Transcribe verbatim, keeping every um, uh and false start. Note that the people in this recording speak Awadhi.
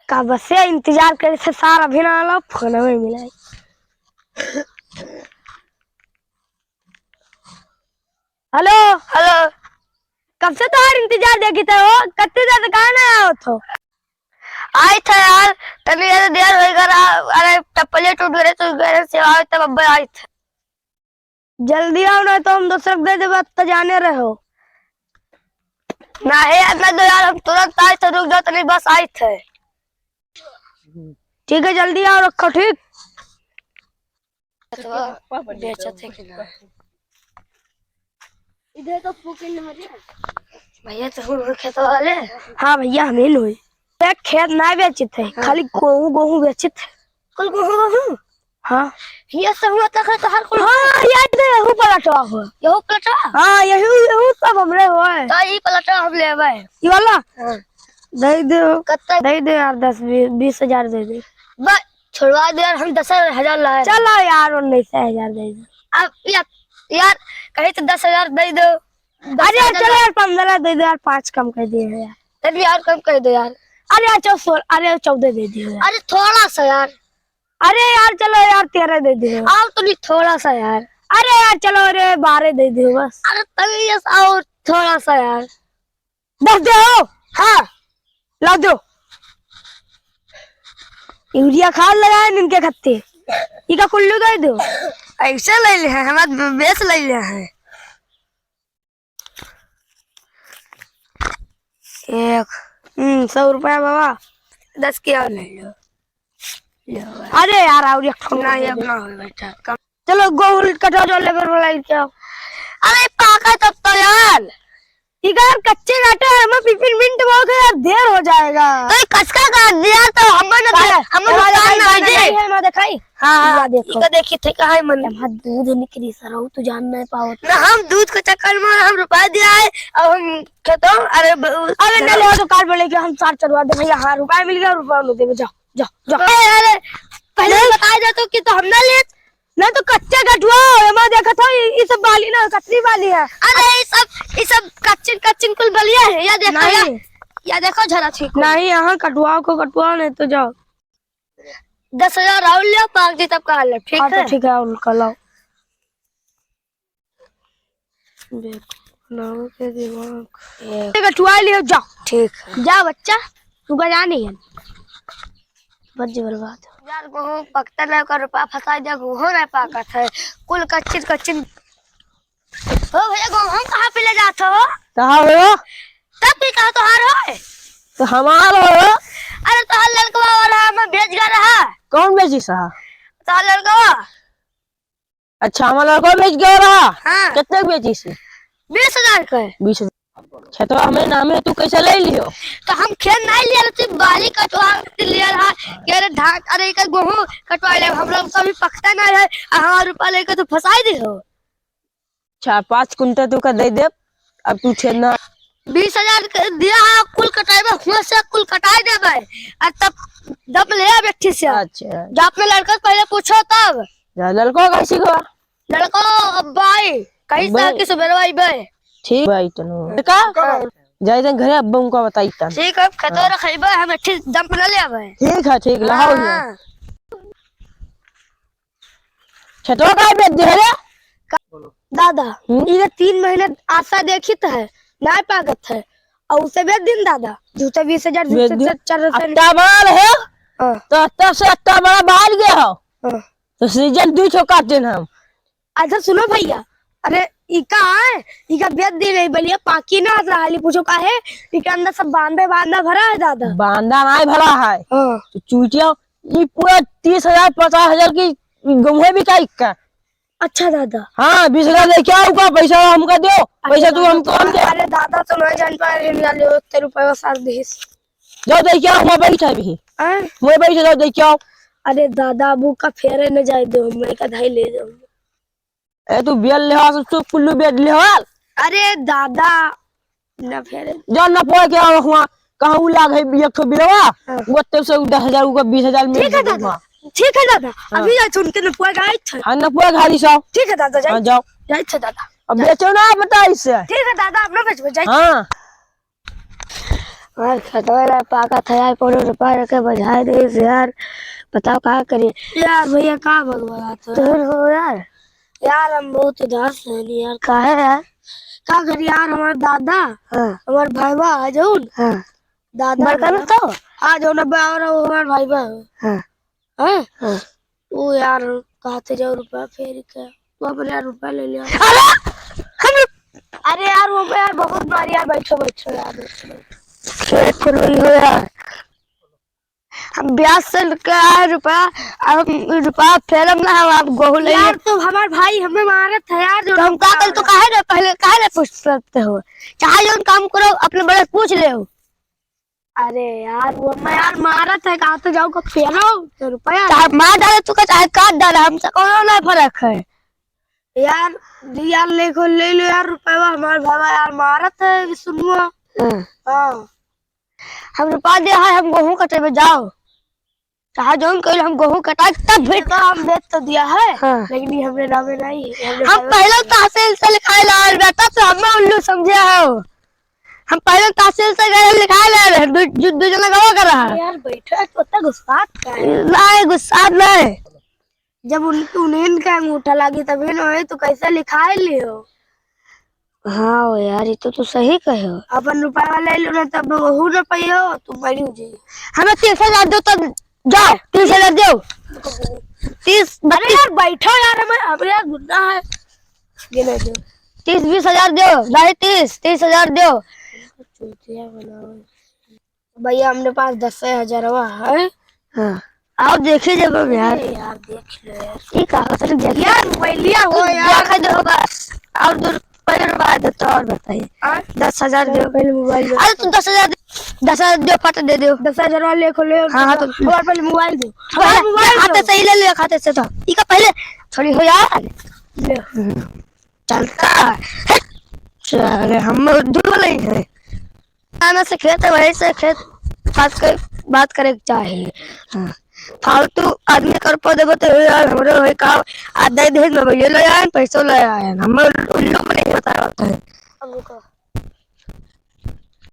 कब से इंतजार करे थे सार, अभी ना आला, फोन में मिलाई। हेलो। हेलो। कब से तोहार इंतजार देखी थे हो, कत्ती देर से काहे ना आवत हो? आई थे यार, तनी ज्यादा देर हो गया रहा। अरे, तब पहले टूट गए, टूट गए, सेवा होई, तब अब आई थे। जल्दी आओ, ना तो हम दूसरे के दे देबे, अब तो जाने रहो। ना हे यार, ना दो यार, हम तुरंत आई थे, रुक जाओ तनी, बस आई थे। ठीक है, जल्दी आओ, रखो, ठीक। खेतवा बेचत है कि ना? इधर तो फूकिन मरिया। भैया, तो हम खेतवा वाले। हाँ भैया, हमें नहीं। एक खेत ना बेचित है, हाँ। खाली गोहूँ, गोहूँ बेचित है। कुल गोहूँ, गोहूँ? हाँ। ये सब हुआ तक है तोहार कुल? हाँ, ये दे, यहू पलटवा हो। यहू पलटवा? हाँ, यहू, यहू सब हमरे होए। तो ई पलटवा हम लेबे। ई वाला? हाँ। दे दो। कत्ते? दे दो यार, दस, बीस, बीस हजार दे दे। बस, छोड़वा दे यार, हम दस हजार लाए। चलो यार, उन्नीस हजार दे दो। अब या-, यार, कहीं तो दस हजार दे दो। अरे यार, चलो यार, पन्द्रह दे दो यार, पाँच कम कर दिए हैं यार। अरे यार, कम कर दो यार। अरे यार, चौ-, सोलह, अरे चौदह दे दियो यार। अरे थोड़ा सा यार। अरे यार, चलो यार, तेरह दे दियो। आओ तो नहीं, थोड़ा सा यार। अरे यार, चलो, अरे बारह दे दियो बस। अरे तभी यस, और थोड़ा सा यार। दस दे हो? हाँ। ला दो। यूरिया खाद लगाए इनके खत्ते। इका कुल्लू दे दो। ऐसे ले ले हैं, हमारे बेस ले ले हैं। एक, हम्म, सौ रुपया बाबा, दस के और ले लो। लो। अरे यार, और एक ठो ना, दे अब दे। ना होई बेटा, कम। चलो, गोहूँ कटवा जो लेबर वाला लेके आओ। अरे, पाका तब तो यार। ठीक है यार, कच्चे काटे हैं, हमें पिपिन मिंट बहुत है यार, देर हो जाएगा। तो ये कचका काट दिया तो हमें ना, काहे? हमें काहे नुकसान ना हो जाए। नहीं है, मैं दिखाई। हाँ, हाँ, या देखो। इका देखी थे, कहाँ है मन? यहाँ दूध निकली सरऊ, तू जान नहीं पाओ। ना, हम दूध के चक्कर में हम रुपया दिया है, अब हम खेतों, अरे ब-, अरे ना ले तो कार बोले कि हम साथ चलवा दे भैया, हाँ, रुपया मिल गया, रुपया लो दे, जाओ, जाओ, जाओ। अरे, अरे, पहले नहीं। बता दे तो कि तो हम ना ले। ना तो कच्चा कटुआ, एमा देखत हो, ई, ई सब बाली ना, कतरी बाली है। अरे, ई सब, ई सब कच्चिन, कच्चिन कुल बलिया है, या देखो, या, नहीं। या देखो जरा ठीक हो। नहीं, यहाँ कटुआ को कटुआ नहीं तो जाओ। दस हजार और लियो, पाक जी तब कहा ले, ठीक हाँ, तो है? ठीक है, उनका लाओ। देखो, नाव के दिमाग। ये ठीक है, चुआ लियो, जाओ। ठीक है। जा बच्चा, तू का जा नहीं है। बच बर्बाद। यार, गोहूँ पकता नहीं, ओकर रुपया फंसाई दे, गोहूँ नहीं पाकत है। कुल कच्चिन, कच्चिन। ओ भैया, गोहूँ कहाँ पे ले जात हो? कहाँ हो? तब भी कहा तोहार हो? तो हमार हो। अरे, तोहार लड़कवा वाला हमें भेज गया रहा। कौन भेजी सा? तोहार लड़कवा। अच्छा, हमार लड़कवा भेज गया रहा? हाँ। कितने के भेजी से? बीस हजार के। बीस हजार। खेतवा हमें नामे, तू कैसे ले लियो? तो हम खेत नहीं लिया, तू बाली कटवा के लिया रहा। कि अरे धान, अरे इनका गोहूँ कटवा ले, हम लोग कभी पकता नहीं है, आ हमार रुपया लेके तू फंसाई दे हो। चार पाँच कुंटल तू का दे दे, अब तू छेद ना। बीस हजार के दिया है, कुल कटाई में हुआ से कुल कटाई देबे, और तब दम ले आ बेठी से। अच्छा। जा अपने लड़का से पहले पूछो तब। जा, लड़को कैसी को? लड़को अब भाई, कहीं से अब्बे। कि सुबेरवा अइबे। ठीक भाई तनु। का? जाए जाए घरे, अब्बा उनका बताई तन। ठीक है, खेतो हाँ। रखइबे, हम एठी dump ना ले आवे। ठीक है, ठीक, लाओ ये। हाँ। खेतवा का बेच दे रे? दादा, हम्म? इधर तीन महीना आशा देखित है, ना पागत है, और उसे बेच दिन दादा, जूता बीस हजार, बेच जूता दिन। चार, चार सौ। अत्ता बड़ा रहे, हाँ। तो अत्ता से अत्ता बड़ा बाहर गया हो। हाँ। तो season दू ठो काटे हम। अच्छा सुनो भैया, अरे इका है, इका बेच दी नहीं बलिया, पाकी ना रहा, हाली पूछो का है, इका अंदर सब बांदा, बांदा भरा है दादा। बांदा नहीं भरा है। हाँ। तो चूतिया, ई पूरा तीस हजार, पचास हजार की गहूँ बिकाई का। अच्छा दादा। हाँ, बीस हजार लेके आओ का, पैसा हमका दो, अच्छा पैसा तू दादा, हमको हम दे। अरे दादा तो नहीं जान पाए, इतना ले, इतने रुपये साथ दीस। जाओ दे क्या, वहाँ बैठा भी। हैं? वहाँ बैठा, जाओ दे क्या। अरे दादा, अब का फेरे न जाए दो, मैं का धाई ले जाऊँ। ए, तू बेल ले हाल, सब कुल्लू बेल ले हाल। अरे दादा, ना फेरे। जा ना पोए के आओ हुआ, कहाँ उ लाग है, एक ठो बिलवा, हाँ। वो तब से उ दस हजार, उ का बीस हजार मिल ठीक है गया दादा, हुआ। ठीक है दादा, हाँ। अभी जाए थे उनके नपुआ गाय थे। हाँ, नपुआ घाली सो। ठीक है दादा, जाए हाँ, थे। जाओ। जाए थे दादा। अब जाए। बेचो ना, बताई से। ठीक है दादा, अपना बेचबो, जाए थे। हाँ। यार, खेतवा ना पाकत है यार, कोनो रोपा रखे बझाए दे से यार, बताओ का करी? यार भैया, का भगभगात हो? तुम हो यार। यार, हम बहुत उदास है यार। काहे यार? का करी यार, हमार दादा, हाँ। हमार भाईवा आ जौन। हाँ। दादा बड़का ना हमार तो? आ जौन, अब और हमार भाईवा। हाँ। हैं? हाँ। वो यार, कहते जाओ रुपया फेर के, वो अपने यार रुपया ले लिया। अरे! हम अरे यार, वो यार बहुत बार यार, बैठो, बैठो यार, बैठो, बैठो। खेत खोल रही हो यार। हम ब्याज से लेके आए रुपया, अब हम रुपया फेरब ना, हम आप गोहूं ले यार, ले। तो हमार भाई हमें मारत है यार, जो तो हम का कर, तो काहे ना पहले, काहे ना पूछ सकते हो? चाहे जौन काम करो, अपने बड़े से पूछ ले हो। अरे यार, वो मैं यार मारत है, कहा तो जाओ, कब फेरो तो रुपया। चाहे मार डाले तू का, चाहे काट डाले, हमसे कोनो ना फर्क है। यार, जी यार, लेखो, ले लो यार रुपया, हमार भावा यार मारत है कि सुनुआ। हाँ। हाँ। हम रुपया दे है, हम गोहूं कटेबे, जाओ। चाहे जौन कइल, हम गोहूं कटा के तब भेंट। तो हम बेच तो दिया है, हाँ। लेकिन ये हमरे नामे नहीं है, हमरे हम भाई पहले तहसील से लिखाए ला रहे बेटा, तो हमें उल्लू समझे हो। हम पहले तहसील से गए लिखाए ला रहे, दू, दू, दू जना गवा कर रहा। यार बैठो, तो इतना गुस्सात का है? नहीं, गुस्सात नहीं। जब उन, उन्हें का अंगूठा लागी तभी ना होए, तो कैसे लिखाए लियो? हाँ हो यार, ये तो तू सही कहे हो। अपन रुपया ले लो ना, तब वहू ना पाइयो, तू मरी हो जाइए। हमें तीस हजार दो, तब जाओ, तीस हजार दो। तीस, अरे बत्तीस। यार, बैठो यार, हमें, हमें यार गुंडा है। गिने दो। तीस, बीस हजार दो, नहीं, तीस, तीस हजार दो। चूतिया बनाओ। भैया, हमरे पास दस हजारवा है। हाँ। आओ, देखे जब हम यार। अरे यार, देख लो यार। ठीक है, तनी देख। यार, मोबाइलिया हो यार। देखा जो बस। और दो रुपये बाद तो और बताइए। हाँ? दस हजार दो। पहले मोबाइल दो। अरे, तू दस हजार दे, दस हजार दो, फट दे दो। दस हजार वाले को ले। हाँ, हाँ, तो हमारे पहले मोबाइल दो। पहले हमारे मोबाइल खाते दो। से ही ले लो, खाते से तो। इका पहले थोड़ी हो यार। ले। हम्म। चलता है। चले, हम दूर वाले ही हैं। आना से खेत है, वहीं से खेत बात कर, बात करे के चाही। हाँ। फालतू आदमी कर पा देबो तो यार, हमरे वही काम, आ दे दे, मोबाइल ले आए, पैसो ले आए, हम उल्लू में नहीं बता रहता है। अब रुको।